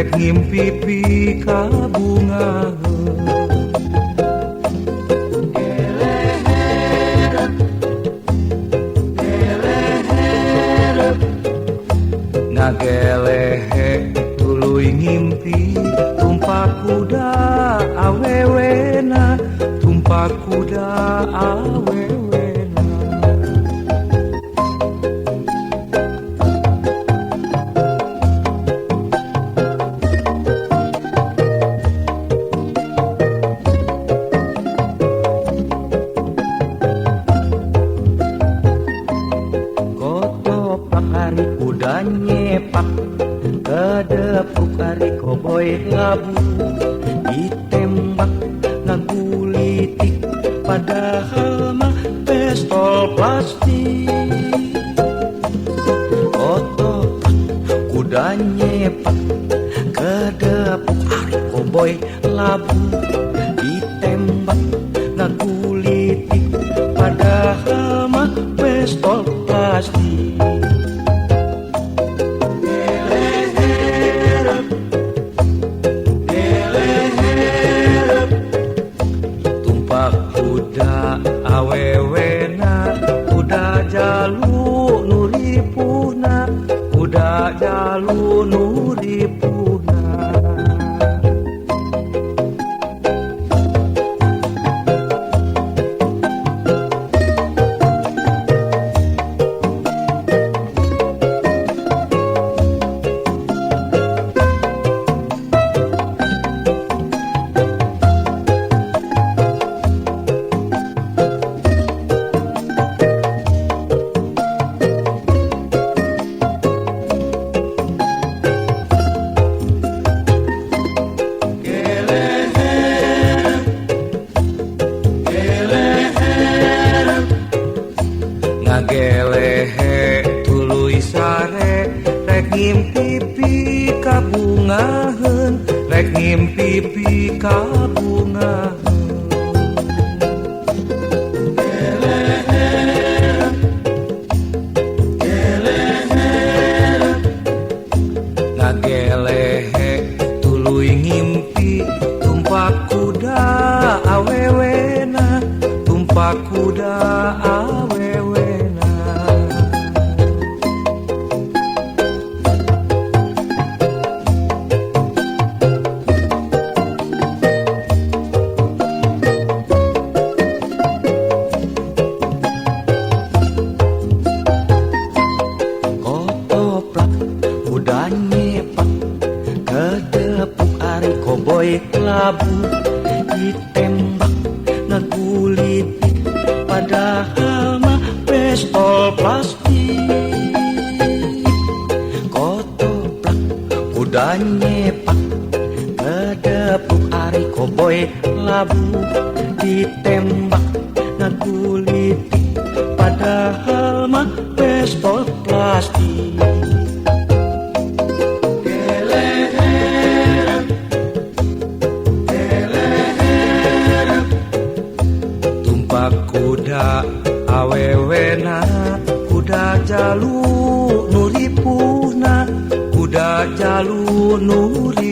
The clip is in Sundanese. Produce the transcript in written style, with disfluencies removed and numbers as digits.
rek ngimpi pikabungaheun. Ngagelehe tuluy ngimpi tumpak kuda awewena, tumpak kuda awewena. Kotopak ari kuda nyepak, kedepuk ari koboy labu, ditembak ngagulitik padahal mah pistol plastik. Kotopak kuda nyepak, kedepuk ari koboy labu, ditembak ngagulitik padahal mah pistol plastik. Kuda awewena, kuda jalu nu ripuhna, kuda jalu nu ripuhna. Ngagelehe tuluy sare, rek ngimpi pikabungaheun, rek ngimpi pikabungaheun. Ngagelehe tuluy ngimpi tumpak kuda awewena, tumpak kuda awewena. Kotoplak kuda nyepak, kedepuk ari koboy labu, ditembak ngagulitik padahal mah pistol plastik. Kotoplak kuda nyepak, kedepuk ari koboy labu, ditembak ngagulitik padahal mah pistol plastik. Tumpak kuda awewena, kuda jalu nu ripuhna, kuda jalu nu ripuhna.